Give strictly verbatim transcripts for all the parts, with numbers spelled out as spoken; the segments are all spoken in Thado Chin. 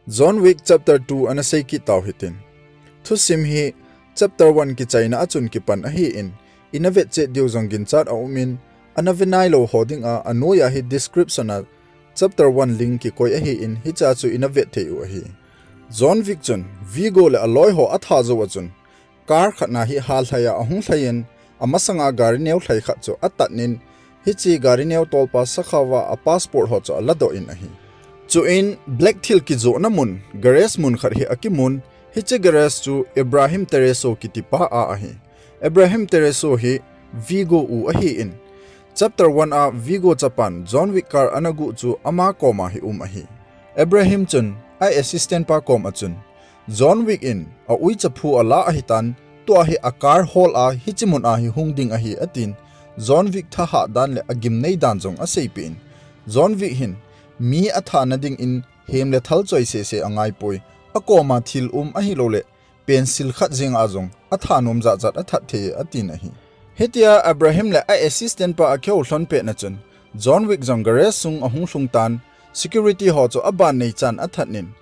John Wick Chapter two ana sei kit tau hitin. Thusim hi Chapter one kichaina a chun kipan ahi in, ina vet chet diu jong ginchat a um in, ana ve nailou ho dinga, a noiya hi description a Chapter one link kikoi ahi in, hiche a chu ina vet thei u ahi. John Wick chun Viggo le a loi ho a tha jou a chun, car khat na hi hal lhai a ahung lhai in, a masanga gari neo lhai khat chu a tat in, hiche gari neo tolpa sakhaova a passport ho chu a ladoh in ahi. Chuin black thil kijohna mun, garage mun khat hi a kimun, hiche garage chu Ibrahim Treso kitipa a ahi. Ibrahim Treso hi Viggo u ahi in, Chapter one a Viggo chapan John Wick car ana guh chu ama koma hi um ahi. Ibrahim chun a assistant pa koma chun, John Wick in a uicha phu a la ahitan, tua hi a car hol a hiche mun a hi hung ding ahi, atin, John Wick thahat dan le a gimnei dan jong a seipeh in, John Wick hin mi a thana dingin hem le thal choi sese a ngaipoi, a koma thil um ahilouleh pencil khat jeng a jong a thanom jatjat a that thei, atin ahi. Hitia Ibrahim le a assistant pa a kihou lhon petna chun, John Wick jong garage sung ahung lhung tan, security ho chu a ban nei chan a that in,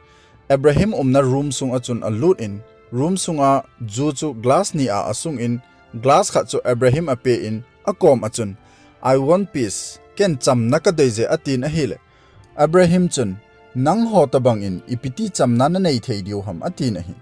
Ibrahim umna room sung a chun a lut in, room sunga ju chu glass ni a a sung in, glass khat chu Ibrahim a pe in, a kom a chun, I want peace, ken chamna ka dei je, atin ahile, Ibrahim chun, nangho tabang in ipiti chamna na nei thei diu ham, atin ahi.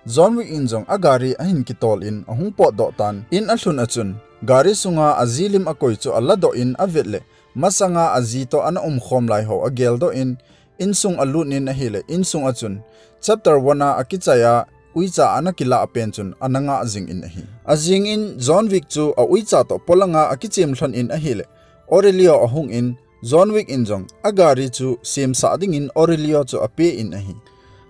John Wick in jong a gari a hin kitol in a hung potdoh tan, in a lhun a chun, gari sunga a ji lim a koi chu a ladoh in a vet le, masanga a ji toh ana umkhom lai ho a geldoh in, insung a lut in ahile, insung a chun, chapter one a a kichai a, uicha ana kilah pen chun ana ngah jing in ahi. A jing in John Wick chu a uicha toh polanga a kichem lhon in ahile, Aurelio a hung in, John Wick in jong a gari chu semsah dingin Aurelio chu a pe in ahi.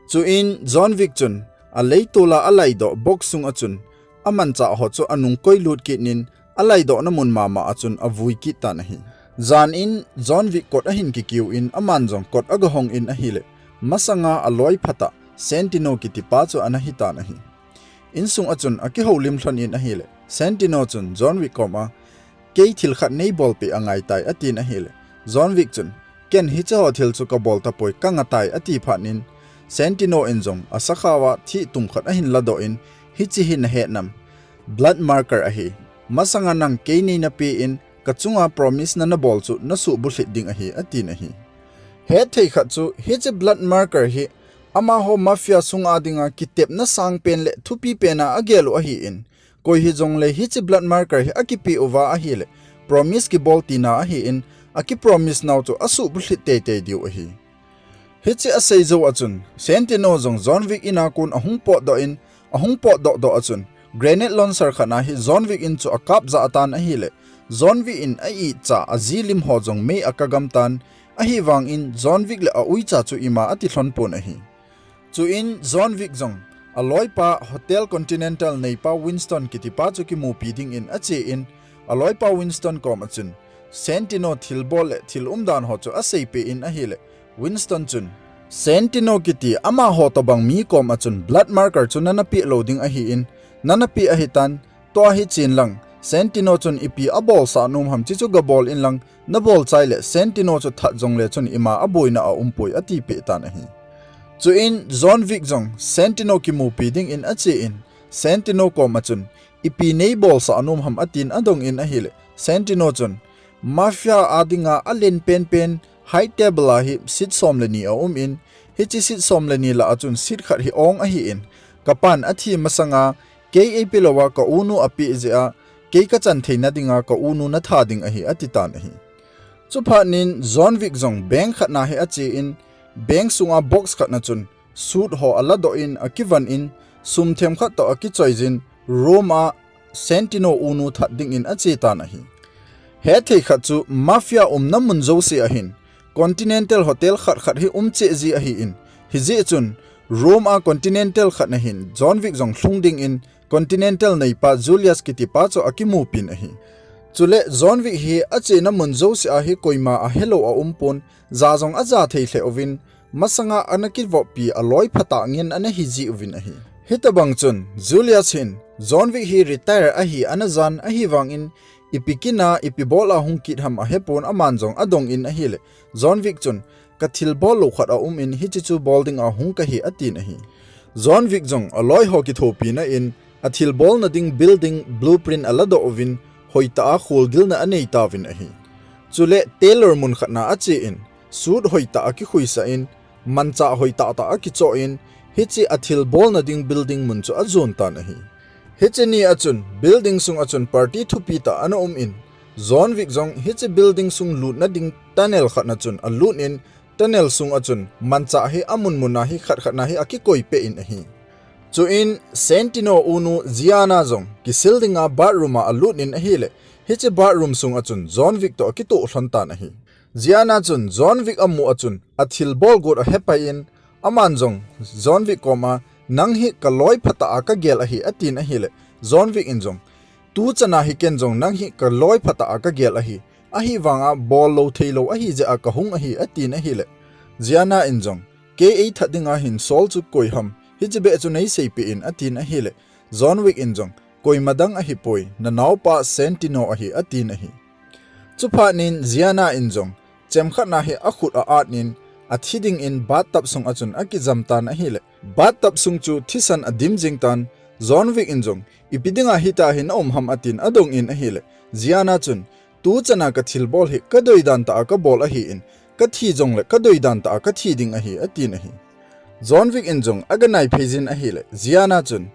Chuin John Wick chun a leitol a a laidoh box sung a chun a manchah ho chu a nungkoi lut kit in a laidohna mun mama a chun a vui kit tan ahi. Jan in John Wick kot a hin kikiu in aman jong kot a ga hong in ahile, masanga a loi phatah Santino kitipa chu ana hitan ahi. Insung a chun a kihoulim lhon in ahile, Santino chun John Wick kom a, kei thil khat nei bolpeh a ngaitai, atin ahile, John Wick chun, ken hiche ho thil chu ka bol tapoi, ka ngatai, ati phat in, Santino in jong a sakhao a thih tum khat a hin ladoh in, hiche hi na het nam, blood marker ahi. Masanga nang kei nei na pe in, ka chunga promise na na bol chu na suhbulhit ding ahi, atin ahi. Hetthei khat chu, hiche blood marker hi, amaho mafia sunga dinga kitepna sangpen le thupipen a a gel u ahi in, koi hijongle hiche blood marker hi a kipeh uva ahile, promise kibol tina ahi in, a kipromise nau chu a suhbulhit teitei diu ahi. Hiche a seijou a chun, Santino jong John Wick in a kon a hung potdoh in, a hung potdoh doh a chun, grenade launcher khat a hi John Wick in chu a kap jah tan ahile, John Wick in a itcha a ji lim ho jong mei a kagam tan, ahivang in John Wick le a uicha chu ima a ti lhon pon ahi. Chuin John Wick jong a loipa Hotel Continental neipa Winston kitipa chu kimupi dingin a che in, a loipa Winston kom a chun, Santino thilbol le thil umdan ho chu a seipeh in ahile, Winston chun, Santino kiti amaho tobang mi kom a chun blood marker chu na na peh lou ding ahi in, na na peh ahi tan, tua hi chen lang, Santino chun ipi a bolsah nom ham chi chu ga bol in lang, na bol chai le Santino chu that jongle chun ima a boina a umpoi, a tipeh tan ahi. Chuin John Wick jong Santino kimupi dingin a che in, Santino kom a chun, ipi nei bolsah nom ham, atin a dong in ahile, Santino chun, mafia a dinga a len penpen, high table a hi seat som le ni a um in, hiche seat som le ni lah a chun seat khat hi ong ahi in, ka pan a thi masanga, kei ei pe lou a ka unu a peh jeh a, kei ka chan theina dinga ka unu na that ding ahi, a ti tan ahi. Chuphat in John Wick jong bank khat na hi a che in, bank sunga box khat na chun suit ho a ladoh in a kivon in, sum themkhat toh a kichoi jin, room a Santino unu that dingin a che tan ahi. Hetthei khat chu mafia umna mun jouse a hin, Continental Hotel khat khat hi um cheh ji ahi in, hijeh chun, room a Continental khat na hin John Wick jong lhung dingin, Continental neipa Julius kitipa chu a kimupin ahi. Chule John Wick hi a chena mun jouse a hi koima a helou a um pon, ja jong a ja thei lheh uvin, masanga ana kivoppi a loi phatah ngen ana hi ji uvin ahi. Hitobang chun, Julius hin, John Wick hi retire ahi ana jan ahivang in, ipi kin a, ipi bol a hung kit ham a hepon aman jong a dong in ahile, John Wick chun, kathilbol lou khat aumin, hiche chu bol ding ahung kahi, atin ahi. John Wick jong aloi ho kithopina in, athilbolna ding building blueprint aladoh uvin, hoitah a kholgilna anei tauvin ahi. Chule tailor mun khatna achen, suit hoitah a kikhuisah in, manchah hoitah tah a kichoh in, hiche athilbolna ding building mun chu ajon tan ahi. Hiche ni achun, building sung achun party thupi tah ana umin, John Wick jong hiche building sung lutna ding tunnel khatna chun alut in, tunnel sung achun manchah hi amun mun a hi khat khat na hi akikoi peh in ahi. Chuin Santino unu Ziana jong kisil dinga bathroom a alut in ahile, hiche bathroom sung achun John Wick toh akitoh lhon tan ahi. Ziana chun John Wick amu achun athilbol got ahepai in, aman jong John Wick koma, "Nang hi kaloi phatah a kagel ahi," atin ahile, John Wick in jong, "Tuchan a hi ken jong nang hi kaloi phatah a kagel ahi, ahivanga bol lou thei lou ahi jeh a kahung ahi," atin ahile, Ziana in jong, "Kei eithat dinga hinsol chu koi ham, hiche beh chu neiseipeh in," atin ahile, John Wick in jong, "Koima dang ahipoi, nanaopa Santino ahi," atin ahi. Chuphat in Ziana in jong, chemkhat na hi akhut a-at in, athi dingin bathtub sung achun akijam tan ahile, bathtub sung chu thisan adim jing tan, John Wick in jong, "Ipi dinga hitia hi naum ham," atin adong in ahile, Ziana chun, "Tuchan a kathilbol hi kadoi dan tah a kabol ahin, kathi jongle kadoi dan tah a kathi ding ahi," atin ahi. John Wick in jong aganai phei jin ahile, Ziana chun,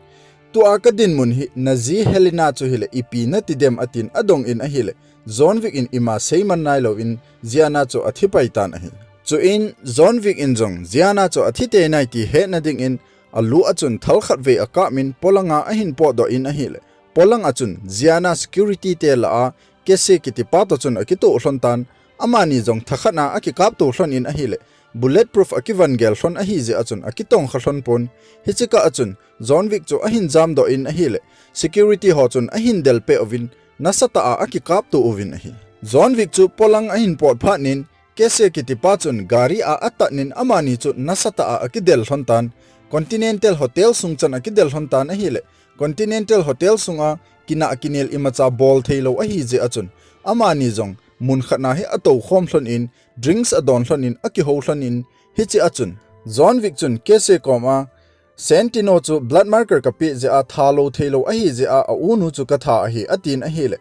"Tua kadinmun hi naji Helena chu hile ipi nati dem," atin adong in ahile, John Wick in ima seiman nailouvin Ziana chu athi pai tan ahi. Chuin John Wick in jong Ziana chu athi tei nai ti hetna dingin alu achun thal khat vei akap in polang a ahin potdoh in ahile, polang achun Ziana security te lah a Casey kitipa toh chun akitoh lhon tan, amani jong thakhat na akikapto lhon in ahile, bulletproof akivangel lhon ahi jeh achun akitongkha lhon pon, hiche kah achun John Wick chu ahin jamdoh in ahile, security ho chun ahin del peh uvin, nasatah a akikapto uvin ahi. John Wick chu polang ahin pot phat in, Casey kitipa chun gari a atat in amani chu nasatah a akidel lhon tan, Continental Hotel sung chan akidel lhon tan ahile, Continental Hotel sunga kinah kinel imacha bol thei lou ahi jeh achun, amani jong mun khat na hi atou khom lhon in, drinks adon lhon in, akihou lhon in, hiche achun John Wick chun Casey koma, "Santino chu blood marker kapeh jeh a tha lou thei lou ahi jeh a, aunu chu katha ahi," atin ahile,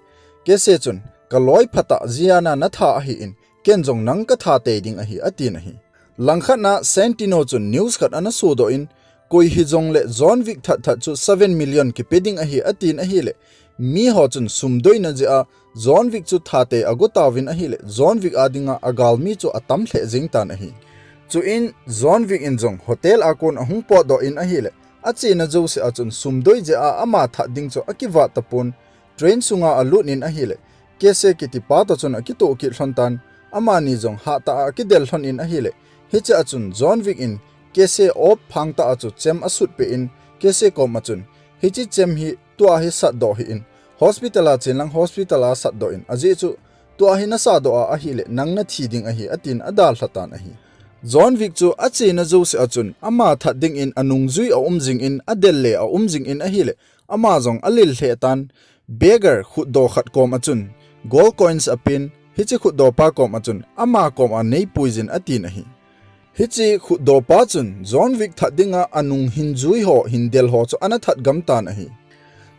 Casey chun, "Kaloi phatah Ziana natha ahin, ken jong nang katha tei ding ahi," atin ahi. Langkhat na Santino chun news khat ana sodoh in, "Koi hijongle John Wick that that chu seven million kipe ding ahi," atin ahile, miho chun sumdoina jeh a John Wick chu thatei ago tauvin ahile, John Wick a dinga agalmi chu atam lheh jeng tan ahi. Chuin John Wick in jong hotel a kon ahung potdoh in ahile, achena jouse achun sumdoi jeh a ama that ding chu akivat tapon, train sunga alut in ahile, Casey kitipa toh chun akitoh kit lhon tan, amani jong hahtah a akidel lhon in ahile, hiche achun John Wick in Casey op phang tah a chu chem asut peh in, Casey koma chun, "Hiche chem hi tua hi satdoh hih in, hospital a chen lang hospital a satdoh in, ajeh chu tua hi nasadoh a ahile nang nathi ding ahi," atin adalha tan ahi. John Wick chu achena jouse achun ama that dingin anungjui aum jingin, adel le aum jingin ahile, ama jong alil lheh tan, beggar khutdoh khat koma chun gold coins apen, hiche khutdoh pa koma chun ama koma neipui jin atin ahi. Hiche khutdoh pa chun John Wick that dinga anung hinjui ho, hindel ho chu ana that gam tan ahi.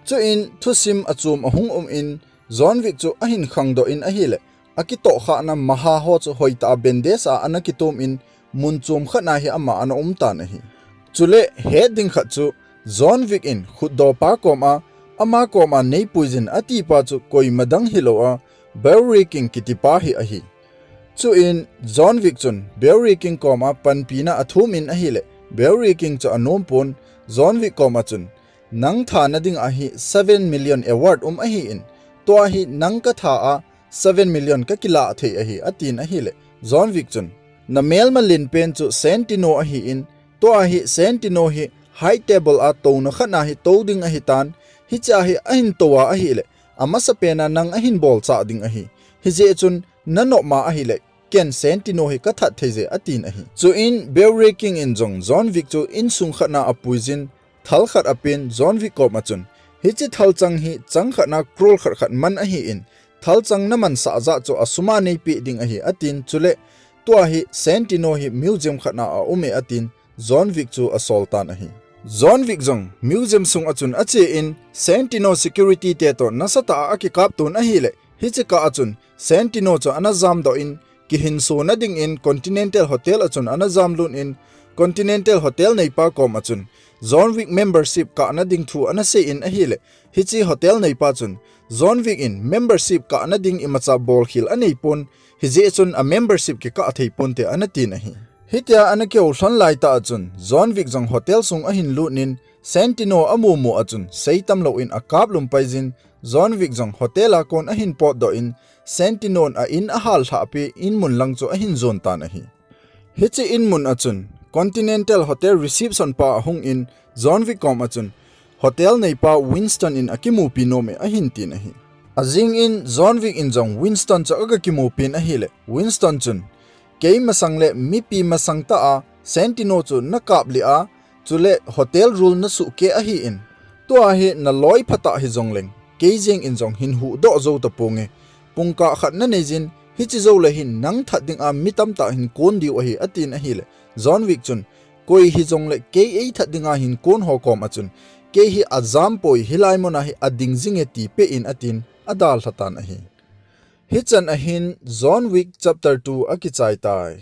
Chuin thusim achom ahung um in John Wick chu ahin khangdoh in ahile, akitohkhahna maha ho chu hoitah a bandage a ana kitom in mun chom khat na hi ama ana um tan ahi. Chule het ding khat chu John Wick in khutdoh pa koma, ama koma neipui jin atipa chu koima dang hilou a, Barry King kitipa hi ahi. Chuin John Wick chun Barry King koma panpina athum in ahile, Barry King chu anom pon, John Wick koma chun, "Nang thana ding ahi seven million award um ahin, tua hi nang katha a seven million kakilah thei ahi," atin ahile, John Wick chun, "Namelma lenpen chu Santino ahin, tua hi Santino hi high table a touna khat na hi tou ding ahitan, hichea hi ahin tou a ahile, amasapen a nang ahin bolchah ding ahi. Hijeh chun nanop ma ahile, ken Santino hi kathat thei je," atin ahi. Chuin Barry King in jong John Wick chu insung khat na apui jin, thal khat apen, John Wick koma chun, "Hiche thalchang hi chang khat na crore khat khat man ahin, thalchang namansah jat chu asum a neipeh ding ahi," atin, chule tua hi Santino hi museum khat na a um e atin John Wick chu asol tan ahi. John Wick jong museum sung a chun ache in Santino security te toh nasatah a akikap tun ahile, hiche kah a chun Santino chu ana jamdoh in kihinso na ding in Continental Hotel a chun ana jamlut in Continental Hotel neipa kom a chun John Wick membership kah na ding thu ana sei in ahile, hiche hotel neipa chun John Wick in membership kah na ding imacha bolkhel anei pon, hijeh chun a membership kikah thei ponte ana tin ahi. Hitia ana kihou lhon laitah a chun John Wick jong hotel sung ahin lut in Santino amu mu a chun seitam lou in akap lum pai jin, John Wick jong hotel a kon ahin potdoh in Santino in a in ahal lhah peh in mun lang chu ahin jon tan ahi. Hiche in mun a chun Continental Hotel reception pa ahung in John Wick kom a chun hotel neipa Winston in akimupi nom e ahin tin ahi. Ajing in John Wick in jong Winston chu aga kimupi in ahile, Winston chun, kei masang le mipi masang tah a Santino chu nakap lih a, chule hotel rule nasuh keh ahi in, tua hi naloi phatah hijongleng, kei jeng in jong hin huhdoh jou taponge. Pungkah khat nanei jin, hiche jou le hin nang that ding a mi tamtah hin kon diu ahi, atin ahile, John Wick chun, koi hijongle kei eithat dinga hin kon ho kom a chun, kei hi ajam poi, hilai mun a hi ading jinge ti peh in atin adalha tan ahi. Hichan ahin John Wick Chapter two akichai tai.